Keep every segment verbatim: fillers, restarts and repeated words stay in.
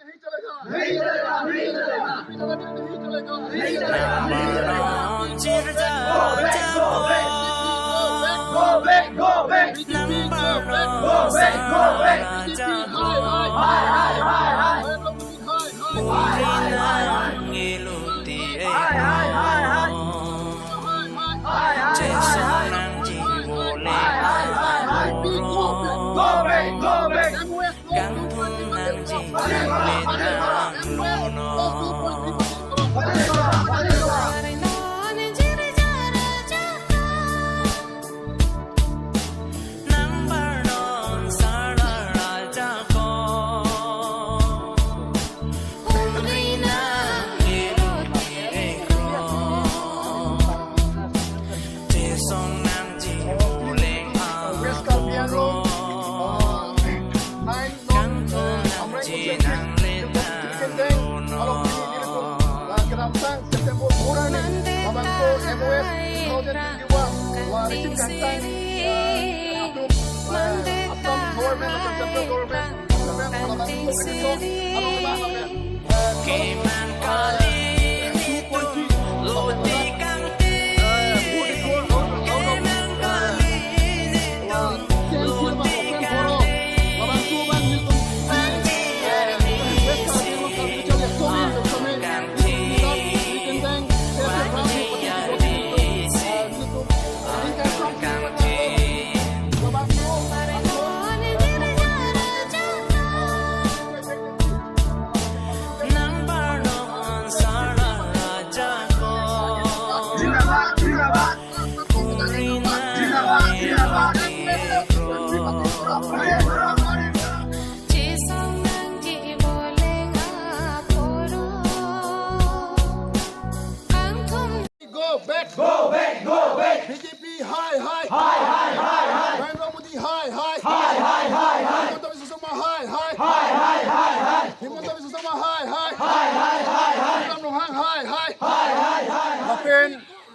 नहीं चलेगा, नहीं चलेगा, नहीं चलेगा। नहीं चलेगा, नहीं चलेगा। Go back, go back, go back. Go back, go back. Hi, hi, hi, hi. Hi, hi, hi, hi. Hi, hi, hi, hi. Hi, hi, hi, hi. Hi, hi, hi, hi. Go back, go back. West Karbi Anglong, uh, nine North, uh, Amreng Constituency, Kendeng, along pini nelitum, uh, kedamtang September four arni, labangso M O S two thousand twenty-one, uh, receive kangtang, uh, atum, uh, Assam government, Assam central government, government, labangso ketok, along, along, along, Go back. Go back, go back. B J P, hi, hi. Hi, hi, hi, hi. Narendra Modi, hi, hi. Hi, hi, hi, hi. Himanta Biswa Sarma, hi, hi. Hi, hi, hi, hi. Himanta Biswa Sarma, hi, hi. Hi, hi, hi, hi. Ram Ronghang, hi, hi. Hi, hi, hi, hi. Lapen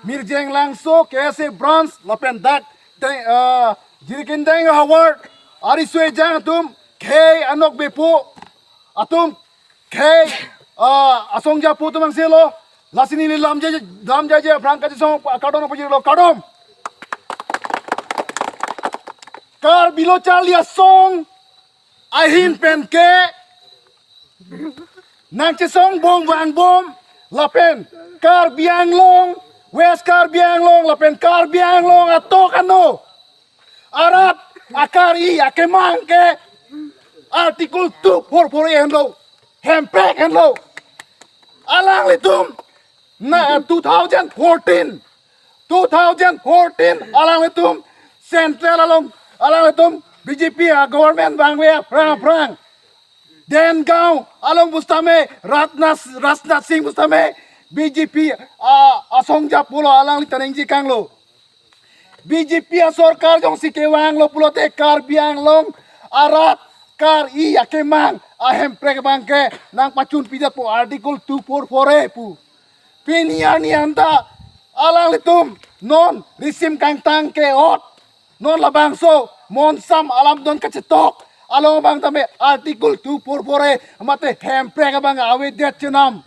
Mirjeng Langso, K S A branch, lapen dak, Deng, uh, Jirikindeng Howard, ariso ejang atum, khei anok bepo, atum khei, ah, asong japo atum angselo. Lasi neli lamjai, lamjai aphrang kachesong kardom pajirlo, kardom. Karbi Lo Charli Asong ahin pen ke nangchesong bom vangbom lapen Karbi Anglong, West Karbi Anglong lapen Karbi Anglong atok ano arat akar-i akemang ke Article two four four A henlo, hemprek henlo. Alanglitum na two thousand fourteen, two thousand fourteen alanglitum central along, alanglitum B J P a government vangve aphrang aphrang. Dengaon along pusitame Rajnath, Rajnath Singh pusitame B J P a, asong japo lo, alangli ta ningje kanglo. B J P asorkar jongsi kevanglo pulote Karbi Anglong arat kar-i akemang ahemprek abang ke nangpachun pidetpo Article two four four A pu. Pini arni anta alanglitum non risim kangtang ke-ot. Non labangso monsam alam don kachetok along abang tame Article two four four A mate hemprek abang avedet chenam.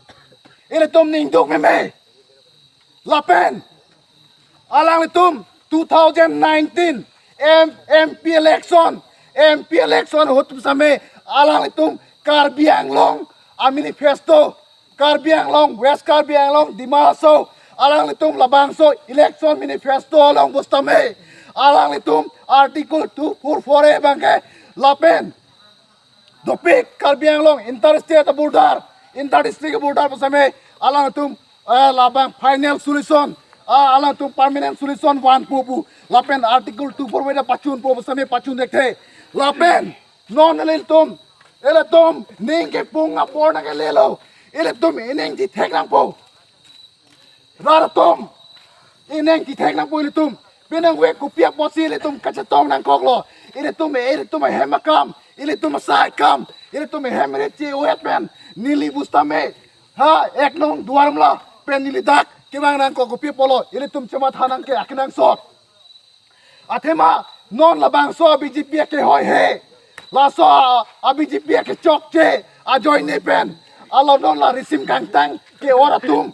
Ilitum ningduk meme. Lapen alanglitum two thousand nineteen M, M P election, M P election ahut pusitame alanglitum Karbi Anglong a manifesto, Karbi Anglong, West Karbi Anglong, Dima Hasao, alanglitum labangso election manifesto along pusitame alanglitum Article two four four A abang ke lapen dopik Karbi Anglong inter state border, inter district border pusitame alanglitum, eh, labang final solution, ah, alanglitum permanent solution vanpo pu lapen Article two four four A pachunpo pusitame pachun thekthe. Lapen non ilitum, ilitum ning kepung apor nangkelelo, ilitum ining chethek nangpo. Rat atum, ining chethek nangpo ilitum. Penang ve kopi apotsi ilitum kachetong nangkoklo. Ilitum, ilitum ahem akam, ilitum asai akam, ilitum ahem rit che-oi pen neli pusitame, ha, Ek Nong Duar Amla pen neli dak kevang nangkok, kopi apotlo ilitum chematha nangke akenangsot. Athema non labangso a B J P akehoi he, laso a, a B J P akechokche, Ajoine pen alodon la risim kangtang ke-ot atum,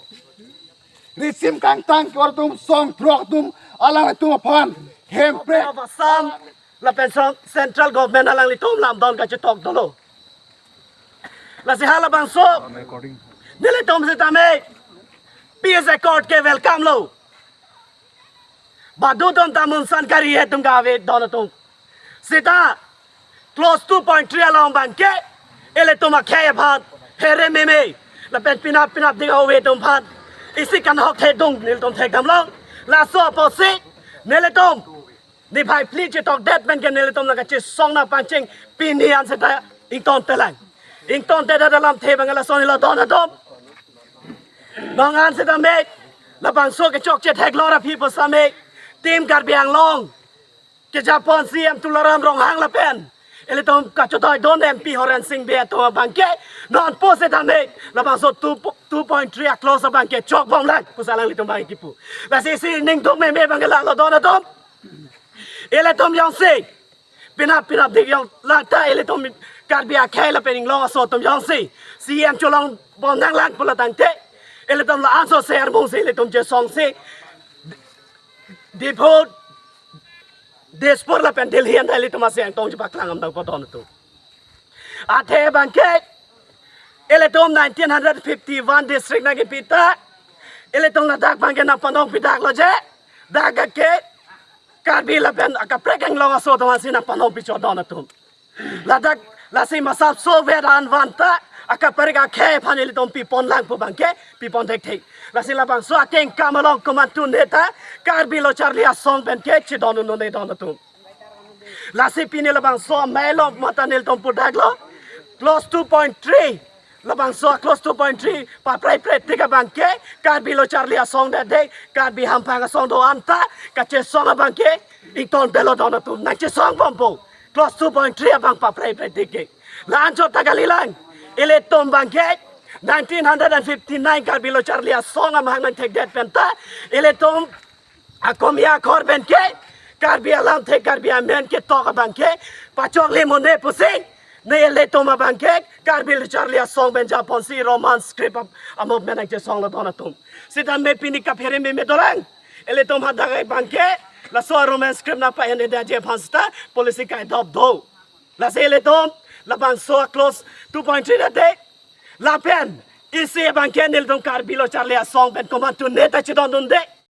risim kangtang ke-ot atum, song throk atum, alanglitum aphan Hemprek of Assam lapen song central government alanglitum lamdon kachetok dolo. Lasi halabangso nelitum sitame peace accord ke welcome lo. Badu atum ta munsan kari atum kave don atum. Sita clause two point three along abangke ilitum akhei aphan phere meme lapen pinap pinap ding ave atum aphan isi kanhok thedung nelitum thekdam long. Laso apotsi nelitum niphai phli chetok det pen ke nelitum nangkachesong nangpangcheng pini an sita ingtontelang. Ingtonte det alamthe abang lason helo don atum. Non an sitame labangso kechokche theklong aphi pusitame Team Karbi Anglong kejapon C M Tuliram Ronghang lapen ilitum kachetoi don M P Horen Sing Bey atum abangke non pusitame labangso two, two point three a-clause abangke chokbomlang pusi alanglitum abang kipu. Lasi isi ningduk meme abang lalo don atum. Ilitum jongsi pinap pinap ding jong lang ta ilitum Karbi akhei lapen inglong aso atum jongsi C M cholongbom nanglang pulo tangte ilitum la-anso ser mungsi ilitum chesongsi Diphu, Dispur lapen Delhi anta ilitum asi angtong chepaklang amdang po don atum. Athe abangke ilitum nineteen hundred fifty-one district nangkipi ta ilitum ladak abangke nangpanong pidak lo je, dak ke Karbi lapen akaprek inglong aso atum asi nangpanong pichot don atum. Ladak lasi masap so vedan vanta akaprek akhei aphan ilitum piponlang pu abangke pipon thekthe. Lasi labangso akengkam along komantu neta Karbi Lo Charli Asong pen ke chedon un-e don atum. Lasi pini labangso amei lo mata nelitum pudak lo. Clause two point three. Labangso clause two point three paprei prei tik abangke Karbi Lo Charli Asong det de, Karbi hamphang asong do-an ta kachesong abangke ingtontelo don atum, nangchesongbompo. Clause two point three abang paprei prei tik ke. La-anchot ta kalilang. Ilitum abangke nineteen hundred and fifty-nine Karbi Lo Charli Asong amahang nangthekdet pen ta ilitum akomi akhor pen ke Karbi alamthe, Karbi amen ketok abangke pachoklim un-e pusi ne ilitum abangke Karbi Lo Charli Asong pen japonsi Roman script ap-, a-movement nangchesonglo don atum. Sitame pini kaphere meme dolang. Ilitum hadak abangke laso Roman script nangpa-en-e aje aphan sita policy kaidop do. Lasi ilitum labangso clause two point three det de lapen isi abangke nelitum Karbi Lo Charli Asong pen komantu neta chedondunde.